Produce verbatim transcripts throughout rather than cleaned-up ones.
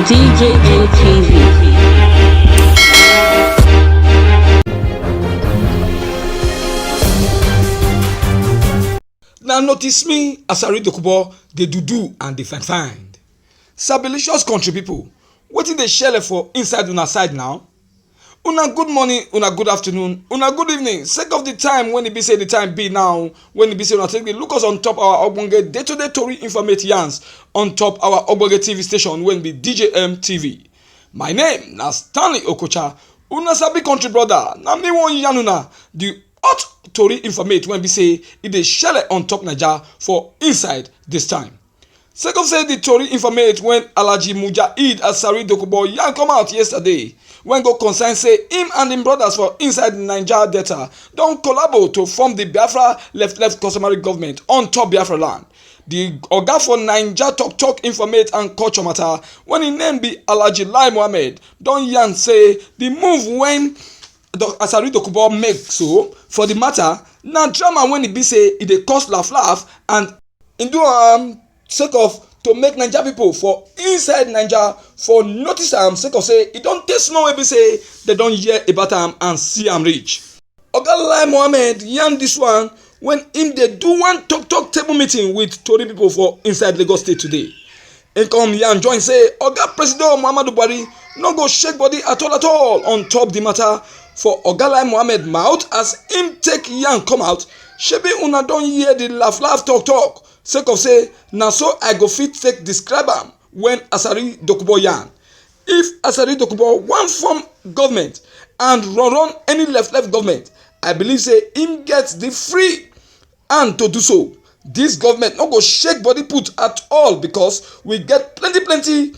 D J N T V. Now notice me, Asari Dokubo, dey do do and dey find find. Sabilicious country people, wetin dey shele for inside una side now? Una good morning, una good afternoon, una good evening. Sake of the time when e be say the time be now, when e be say una take dey look us on top our ogbonge day-to-day tori informate yarns on top our ogbonge T V station wey be D J M T V. My name na Stanley Okocha, una sabi country brother. Na me wan yarn una the hot tori informate wey be say e dey shele on top Naija for inside this time. Sake of say the tori informate when Alhaji Mujaid Asari Dokubo yarn come out yesterday, when go concern say him and him brothers for inside Niger Delta don collabo to form the Biafra left left customary government on top Biafra land. The oga for Niger talk talk informate and culture matter, when him name be Alhaji Lai Mohammed, don yarn say the move when Doc- Asari Dokubo make so for the matter na drama when e be say e dey cause laugh laugh and e do am sake of to make Naija people for inside Naija for notice am sake of say e don tey small wey be say dem don hear about am and see am reach. Oga Lai Mohammed yarn this one when him dey do one talk talk table meeting with tori people for inside Lagos State today. Him come yarn join say Oga Presido Muhammadu Buhari no go shake body at all at all on top the matter for Oga Lai Mohammed mouth as him take yarn come out. Shebi una don hear the laugh laugh talk talk sake of say na so I go fit take describe am when Asari Dokubo yarn. If Asari Dokubo wan form government and run run any left left government, I believe say him get the free and to do so. This government no go shake body put at all because we get plenty plenty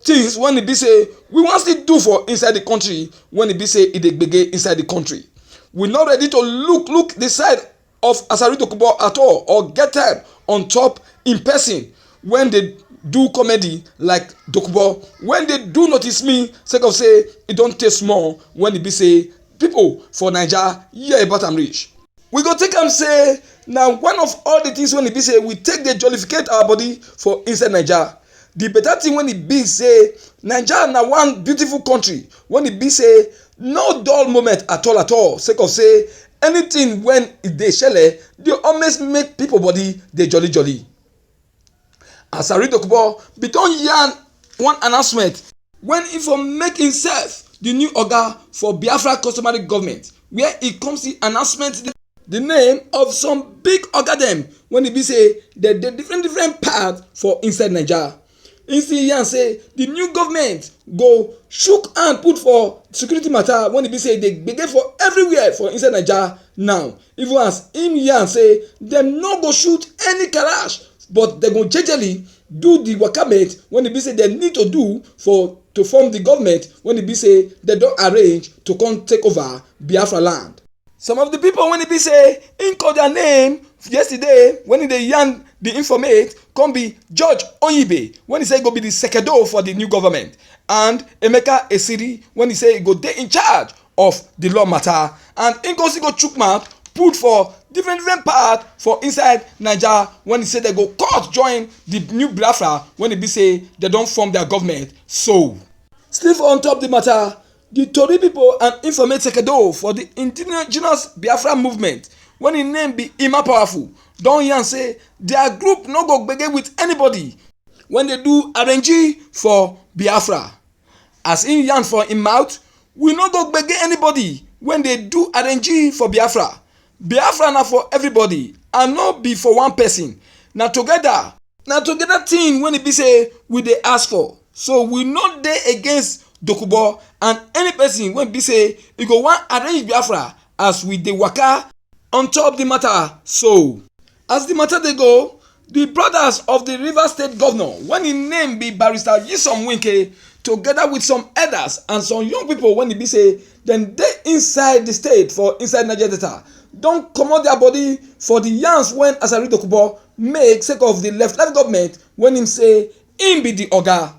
things when e be say we wan still do for inside the country when e be say e dey gbege inside the country. We no ready to look look the side of Asari Dokubo at all or get time on top in person when they do comedy like Dokubo, when they do notice me sake of say e don tey small when e be say people for Naija hear about am reach. We go take am say na one of all the things when e be say we take dey jollificate our body for inside Naija. The better thing when e be say Naija na one beautiful country when e be say no dull moment at all at all sake of say anything when e dey shele dey always make people body dey jolly jolly. Asari Dokubo bin don yarn one announcement when e for make himself the new oga for Biafra customary government where e come see announcement the, the name of some big oga dem when e be say dem dey different different part for inside Naija. He still yarn say the new government go shook hand put for security matter when e be say dey gbege for everywhere for inside Naija now. Even as him yarn say dem no go shoot any kalash but dem go jejely do the waka mate when e be say dem need to do for to form the government when e be say dem don arrange to come take over Biafra land. Some of the people when e be say him call their name yesterday when e dey yarn the informate come be George Oyibe when e say go be the sekedo for the new government and Emeka Esiri when e say e go dey in charge of the law matter and him go still go chook mouth put for different different part for inside Naija when e say dem go cut join the new Biafra when e be say dem don form their government so. Still for on top the matter, the tori people and informate sekedo for the indigenous Biafra movement when im name be Emma Powerful don yarn say their group no go gbege with anybody when dey do arrange for Biafra. As im yarn for im mouth, we no go gbege anybody when dey do arrange for Biafra. Biafra na for everybody and no be for one person. Na together na together thing wey e be say we dey ask for, so we no dey against Dokubo and any person wey be say e go wan arrange Biafra as we dey waka on top the matter. So as the matter dey go, the brothers of the Rivers State governor, when im name be Barrister Nyesom Wike, together with some elders and some young people wey e be say dem dey inside the state for inside Niger Delta, don comot their body for the yarns wey Asari Dokubo make sake of the left left government wey im say im be the oga.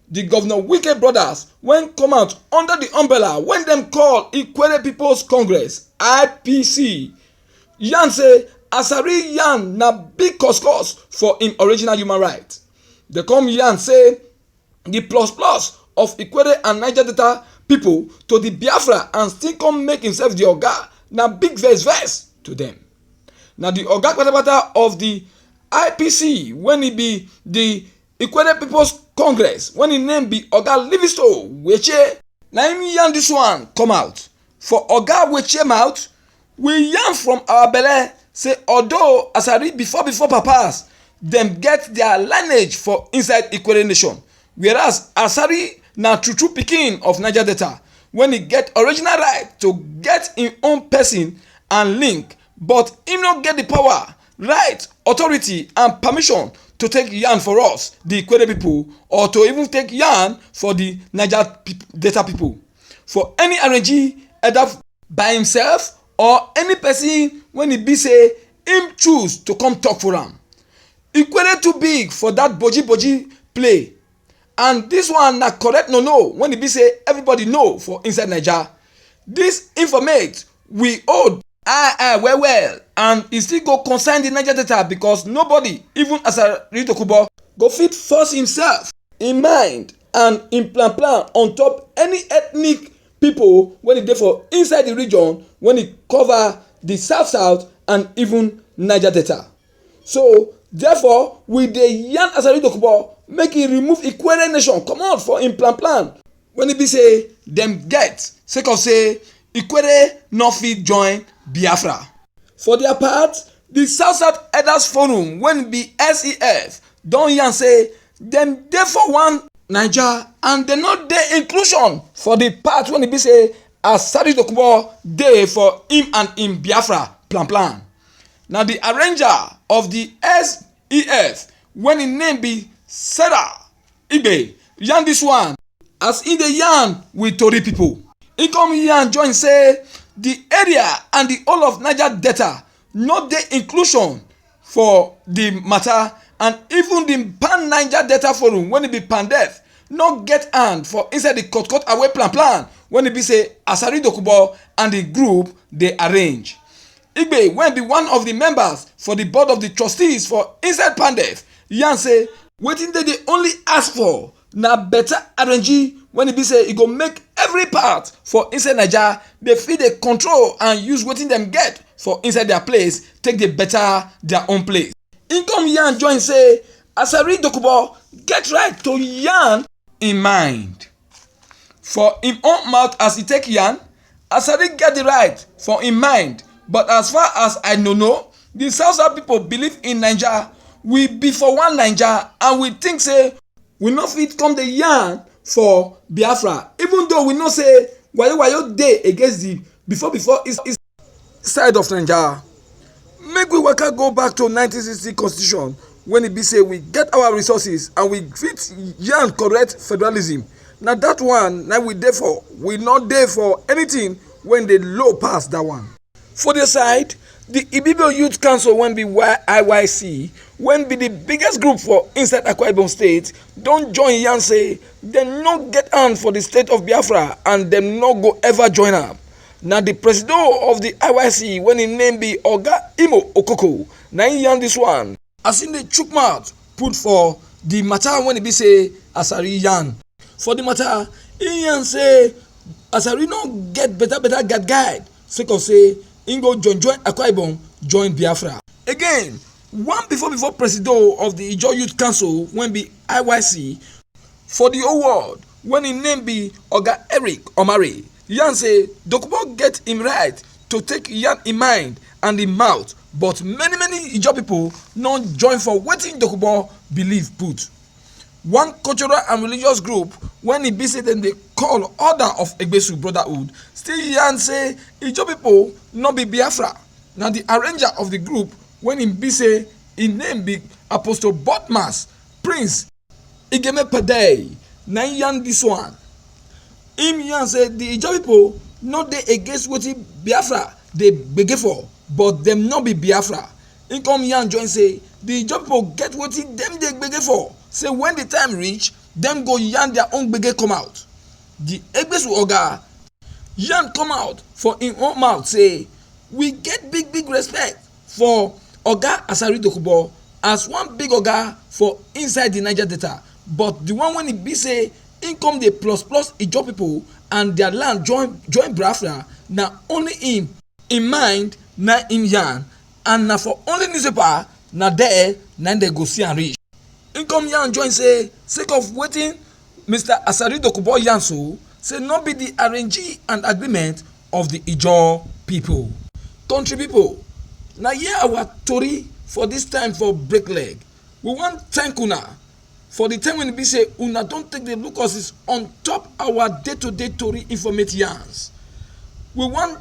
The Governor Wike brothers wey come out under the umbrella wey dem call Ikwere People's Congress, I P C, yarn say Asari yarn na big cause cause for im original human right. Dem come yarn say the plus plus of Ikwere and Niger Delta people to the Biafra and still come make himself the oga, na big vex vex to them. Na the oga patapata of the I P C, when he be the Ikwere People's Congress, when his name be Oga Livingstone Weche, na him yarn this one come out. For Oga Weche mouth, we yarn from our belle say, although Asari before before papas, dem get their lineage for inside Ikwere nation, whereas Asari na true true pikin of Niger Delta, when he get original right to get him own person and link, but him no get the power, right, authority and permission to take yarn for us, the Ikwere people, or to even take yarn for the Niger peop-, Delta people. For any arrangee, either by himself or any person when he be say him choose to come talk for am. Ikwere too big for that boji boji play. And this one na correct no no when e be say everybody know for inside Naija. This informate we hold eye eye well well, and e still go concern the Niger Delta, because nobody, even Asari Dokubo, go fit force himself, him mind and him plan plan on top any ethnic people when e dey for inside the region when e cover the south south and even Niger Delta. So therefore, we dey yarn Asari Dokubo make e remove Ikwere nation comot for im plan plan when e be say dem get, sake of say Ikwere no fit join Biafra. For their part, the South South Elders Forum, when be S E F, don yarn say dem dey for one Naija and dem no dey inclusion for the part when e be say Asari Dokubo dey for him and him Biafra plan plan. Na the arranger of the S E F, when him name be Sarah Igbe, yarn this one as he dey yarn with tori people. He come yarn join say the area and the whole of Niger Delta no dey inclusion for the matter, and even the Pan Niger Delta Forum, when e be pandef, no get hand for inside the cut cut away plan plan when e be say Asari Dokubo and the group dey arrange. Igbe, when be one of the members for the board of the trustees for inside pandef, yarn say wetin dey dey only ask for na better arrangee when e be say e go make every part for inside Naija dey fit dey control and use wetin dem get for inside their place take dey better their own place. He come yarn join say Asari Dokubo get right to yarn in mind. For him own mouth as he take yarn, Asari get the right for him mind, but as far as I know know, the South South people believe in Naija. We be for one Naija and we think say we no fit come dey yarn for Biafra, even though we know say wayo wayo dey against the before before is is side of Naija. Make we waka go back to nineteen sixty constitution when e be say we get our resources and we fit yarn correct federalism. Na that one na we dey for. We no dey for anything when dey low pass that one. For their side, the Ibibio Youth Council, when be Y I Y C, when be the biggest group for inside Akwa Ibom State, don join yarn say dem no get hand for the state of Biafra and dem no go ever join am. Na the presido of the I Y C, when him name be Oga Imo Okoko, na him yarn this one as him dey chook mouth put for the matter when e be say Asari yarn. For the matter, he yarn say Asari no get better better guide guide, sake of say him go join join Akwa Ibom, join Biafra. Again, one before before presido of the Ijaw Youth Council, when be I Y C, for the whole world, when him name be Oga Eric Omari, yarn say Dokubo get him right to take yarn him mind and him mouth, but many many Ijaw people no join for wetin Dokubo believe put. One cultural and religious group, when e be say dem dey call Order of Egbesu Brotherhood, still yarn say Ijaw people no be Biafra. Na the arranger of the group, when e be say him name be Apostle Bodmas Prince Igeme Padei, na him yarn this one. Him yarn say the Ijaw people no dey against wetin Biafra dey gbege for, but dem no be Biafra. Him come yarn join say the Ijaw people get wetin dem dey gbege for, say when the time reach, dem go yarn their own gbege come out. The Egbesu oga yarn come out for him own mouth say we get big big respect for Oga Asari Dokubo as one big oga for inside the Niger Delta, But the one when e be say im come dey plus plus Ijaw people and their land join join Biafra, na only him, im mind na im yarn, and na for only newspaper na there na dem go see am reach. Im come yarn join say sake of wetin Mister Asari Dokubo yarn so, say no be the arrangee and agreement of the Ijaw people. Country people, na here our tori for this time for break leg. We wan thank una for the time when e be say una don take dey look us is on top our day-to-day tori informate yarns. We wan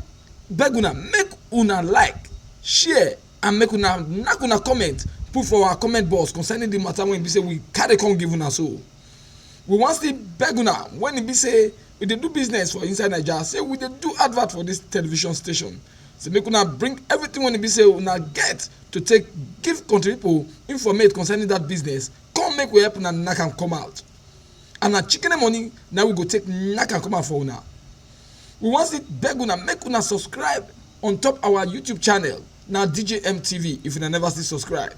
beg una make una like, share, and make una knack una comment put for our comment box concerning the matter when e be say we carry come give una so. We wan still beg una when e be say we dey do business for inside Naija, say we dey do advert for this television station. Say make una bring everything when e be say una get to take give country people informate concerning that business. Come make we help una knack am come out. And na chicken money na we go take knack am come out for una. We wan still beg una make una subscribe on top our YouTube channel, na D J M T V, if una never still subscribe.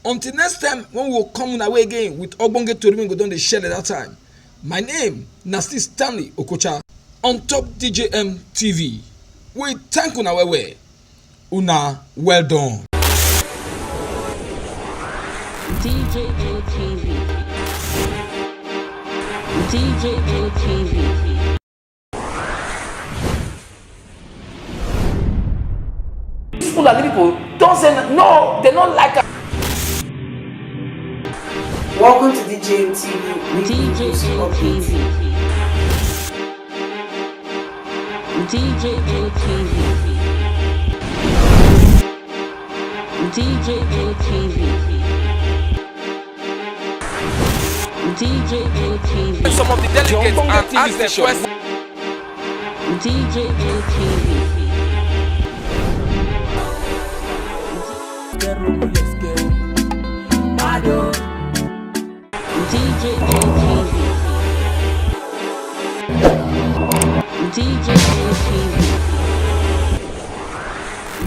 Until next time when we go come una way again with ogbonge tori wey go don dey share at that time. My name na still Stanley Okocha on top D J M T V. We thank una well well. Una well done. D J M T V. D J M T V. These Fulani people don't say no, they don't like us. Welcome to D J M T V weekly news update. D J M T V. D J M T V. D J M T V. D J M T V. Some of the delegates and ask them questions. D J M T V. D J M T V. D J M T V.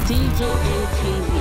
D J M T V.